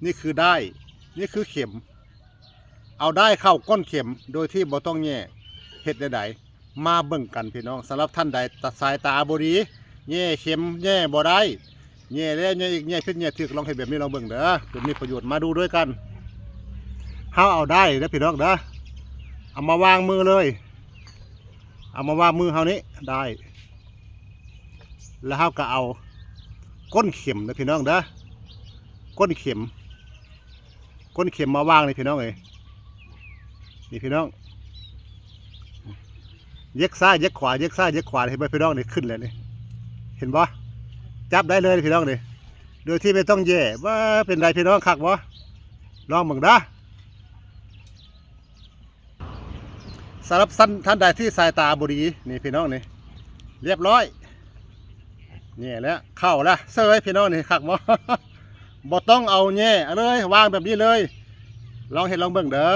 ນີ້ຄືດ້າຍ ນີ້ຄືເຂັມ ເອົາດ້າຍເຂົ້າກົ້ນເຂັມໂດຍທີ່ບໍ່ຕ້ອງແຍ່ ເຮັດແນວໃດ? ມາເບິ່ງກັນພີ່ນ້ອງ. ສຳລັບທ່ານໃດຕາ ສາຍຕາບໍ່ດີ ແຍ່ເຂັມແຍ່ບໍ່ໄດ້ ແຍ່ແລ້ວແຍ່ອີກ ແຍ່ຜິດແຍ່ຖືກ ລອງເຮັດແບບນີ້ລອງເບິ່ງເດີ ເປັນມີປະໂຫຍດ. ມາດູດ້ວຍກັນ ເຮົາເອົາດ້າຍເດີພີ່ນ້ອງເດີ ເອົາມາວາງມືເລີຍ ເອົາມາວາງມືເຮົານີ້ ດ້າຍ ແລ້ວເຮົາກໍເອົາກົ້ນເຂັມເດີພີ່ນ້ອງເດີ ກົ້ນເຂັມ ກົ້ນເຂັມມາວາງນີ້ພີ່ນ້ອງເອີຍ ນີ້ພີ່ນ້ອງ ເຢກຊ້າຍເຢກຂວາ ເຢກຊ້າຍເຢກຂວາ ເຫັນບໍ່ພີ່ນ້ອງ? ນີ້ຂຶ້ນແລ້ວນີ້ ເຫັນບໍ່? ຈັບໄດ້ເລີຍພີ່ນ້ອງນີ້ ໂດຍທີ່ບໍ່ຕ້ອງແຍ່. ວ່າເປັນໃດພີ່ນ້ອງ ຄັກບໍ່? ລອງເບິ່ງເດີ. ສຳລັບທ່ານ ທ່ານໃດທີ່ສາຍຕາບໍ່ດີ ນີ້ພີ່ນ້ອງນີ້ ລຽບຮ້ອຍ ແຍ່ແລ້ວ ເຂົ້າລະເສີຍພີ່ນ້ອງນີ້ ຄັກບໍ່? ບໍ່ຕ້ອງເອົາແຍ່ເລີຍ ວາງແບບນີ້ເລີຍ ລອງເຮັດລອງເບິ່ງເດີ.